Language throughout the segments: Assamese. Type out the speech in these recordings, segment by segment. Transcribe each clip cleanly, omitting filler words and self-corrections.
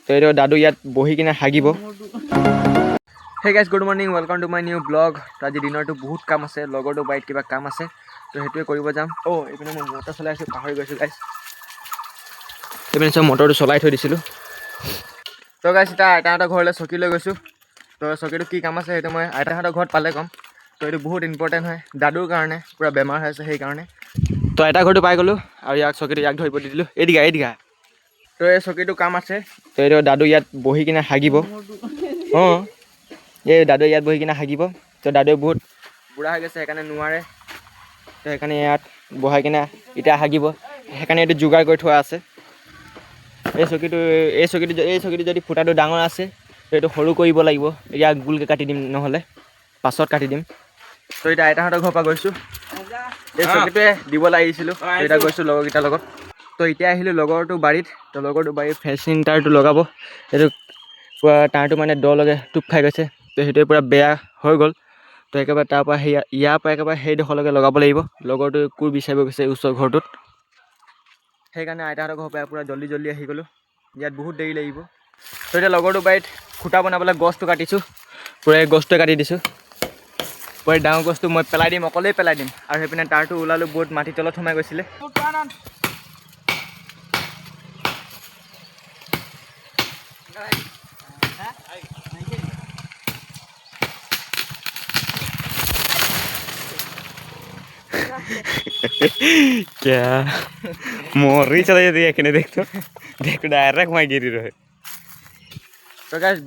তো এইটো দাদু ইয়াত বহি কিনে হাগিব। Hey guys, good morning, welcome to my new vlog. তো আজি দিনৰটো বহুত কাম আছে, লগৰটো বাৰীত কিবা কাম আছে, তো সেইটোৱে কৰিব যাম। অ', এইপিনে মই মটৰ চলাই আছোঁ, পাহৰি গৈছোঁ গাইজ। এইপিনে চব মটৰটো চলাই থৈ দিছিলোঁ। তো গাইজ, এতিয়া আইতাহঁতৰ ঘৰলৈ চকী লৈ গৈছোঁ। তো চকীটো কি কাম আছে, সেইটো মই আইতাহঁতৰ ঘৰত পালে ক'ম। তো এইটো বহুত ইম্পৰ্টেণ্ট হয় দাদুৰ কাৰণে, পূৰা বেমাৰ হৈ আছে সেইকাৰণে। তো আইতা ঘৰটো পাই গ'লোঁ আৰু ইয়াক চকীটো ইয়াক ধৰিব দি দিলোঁ। এইদিগা এইদিগা। তো এই চকীটো কাম আছে। তো এইটো দাদু ইয়াত বহি কিনে হাগিব। অঁ, এই দাদু ইয়াত বহি কিনে হাগিব। তো দাদুৱে বহুত বুঢ়া হৈ গৈছে, সেইকাৰণে নোৱাৰে। তো সেইকাৰণে ইয়াত বহাই কিনে এতিয়া হাগিব, সেইকাৰণে এইটো যোগাৰ কৰি থোৱা আছে। এই চকীটো যদি ফুটাটো ডাঙৰ আছে, তো এইটো সৰু কৰিব লাগিব। এতিয়া গোলকৈ কাটি দিম, নহ'লে পাছত কাটি দিম। তো এতিয়া আইতাহঁতৰ ঘৰৰ পৰা গৈছোঁ, এই চকীটোৱে দিবলৈ আহিছিলোঁ। তো এতিয়া গৈছোঁ লগৰকেইটাৰ লগত। তো এতিয়া আহিলোঁ লগৰটো বাৰীত। তো লগৰটো বাৰীত ফেঞ্চিং তাৰটো লগাব। এইটো পূৰা তাঁৰটো মানে দ লগে টোপ খাই গৈছে, তো সেইটোৱে পূৰা বেয়া হৈ গ'ল। তো একেবাৰে তাৰ পৰা সেই ইয়াৰ পৰা একেবাৰে সেইডোখৰলৈকে লগাব লাগিব। লগৰটোৱে কোৰ বিচাৰিব গৈছে ওচৰ ঘৰটোত, সেইকাৰণে আইতাহঁতৰ ঘৰৰ পৰা পূৰা জল্দি জল্দি আহি গ'লোঁ। ইয়াত বহুত দেৰি লাগিব। তো এতিয়া লগৰটো বাৰীত খুঁটা বনাবলৈ গছটো কাটিছোঁ, পূৰা এই গছটোৱে কাটি দিছোঁ। পূৰা ডাঙৰ গছটো মই পেলাই দিম, অকলেই পেলাই দিম। আৰু সেইপিনে তাঁৰটো ওলালোঁ, বহুত মাটিৰ তলত সোমাই গৈছিলে। क्या মরি চলে যেতে এখানে, দেখতো দেখো, ডাইরেক্ট মই গিরি রহে। তো গাইজ,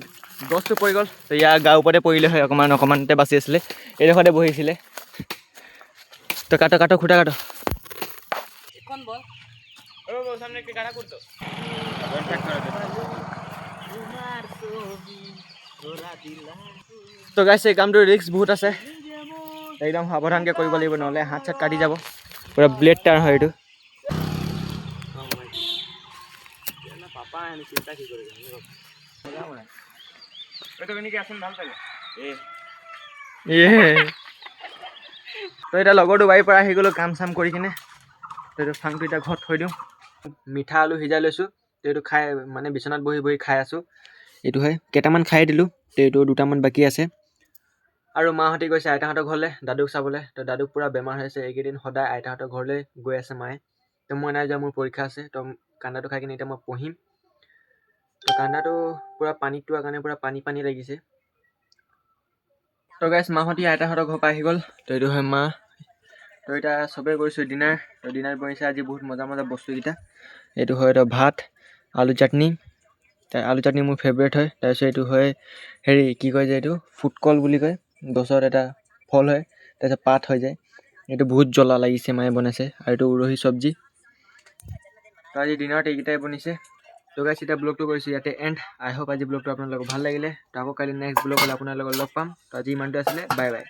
গছটো পৰি গ'ল। তো ইয়াৰ গাৰ ওপৰতে পৰিলে হয়, অকণমান অকণমানতে বাচি আছিলে, এইডোখৰতে বহিছিলে। তো কাটো কাটো, খুঁটা কাটো। তো গাইজ, এই কামটো ৰিস্ক বহুত আছে, একদম সাৱধানকৈ কৰিব লাগিব, নহ'লে হাত চাত কাটি যাব। পূৰা ব্লেড টাৰ হয় এইটো। তো এতিয়া লগৰটো বাৰীৰ পৰা আহি গ'লোঁ কাম চাম কৰি কিনে। তো এইটো ফাংটো এতিয়া ঘৰত থৈ দিওঁ। মিঠা আলু সিজাই লৈছোঁ। তো এইটো খাই মানে বিচনাত বহি বহি খাই আছোঁ। এইটো হয় কেইটামান খাই দিলোঁ, তো এইটো দুটামান বাকী আছে। আৰু মাহঁতে গৈছে আইতাহঁতৰ ঘৰলৈ দাদুক চাবলৈ। তো দাদুক পূৰা বেমাৰ হৈ আছে এইকেইদিন, সদায় আইতাহঁতৰ ঘৰলৈ গৈ আছে মায়ে। তো মই নাই যোৱা, মোৰ পৰীক্ষা আছে। তো কান্দাটো খাই কিনে এতিয়া মই পঢ়িম। তো কান্দাটো পূৰা পানীত তোৱাৰ কাৰণে পূৰা পানী পানী লাগিছে। তো গাইজ, মাহঁতি আইতাহঁতৰ ঘৰৰ পৰা আহি গ'ল। তো এইটো হয় মা। তো এতিয়া চবেই কৰিছোঁ ডিনাৰ। তো ডিনাৰ বনিছে আজি বহুত মজা মজা বস্তুকেইটা। এইটো হয় তো ভাত, আলু চাটনি, তাৰ আলু চাটনি মোৰ ফেভৰেট হয়। তাৰপিছত এইটো হয় হেৰি কি কয় যে এইটো ফুটকল বুলি কয়, গছত এটা ফল হয়, তাৰপিছত পাত হৈ যায়। এইটো বহুত জ্বলা লাগিছে, মায়ে বনাইছে। আৰু এইটো উৰহি চব্জি। তো আজি ডিনাৰত এইকেইটাই বনিছে। তো গাইজ, এতিয়া ব্লগটো কৰিছোঁ ইয়াতে এণ্ড। আই হোপ আজি ব্লগটো আপোনালোকক ভাল লাগিলে। তো আকৌ কাইলৈ নেক্সট ব্লগ হ'লে আপোনালোকৰ লগ পাম। তো আজি ইমানটো আছিলে, বাই বাই।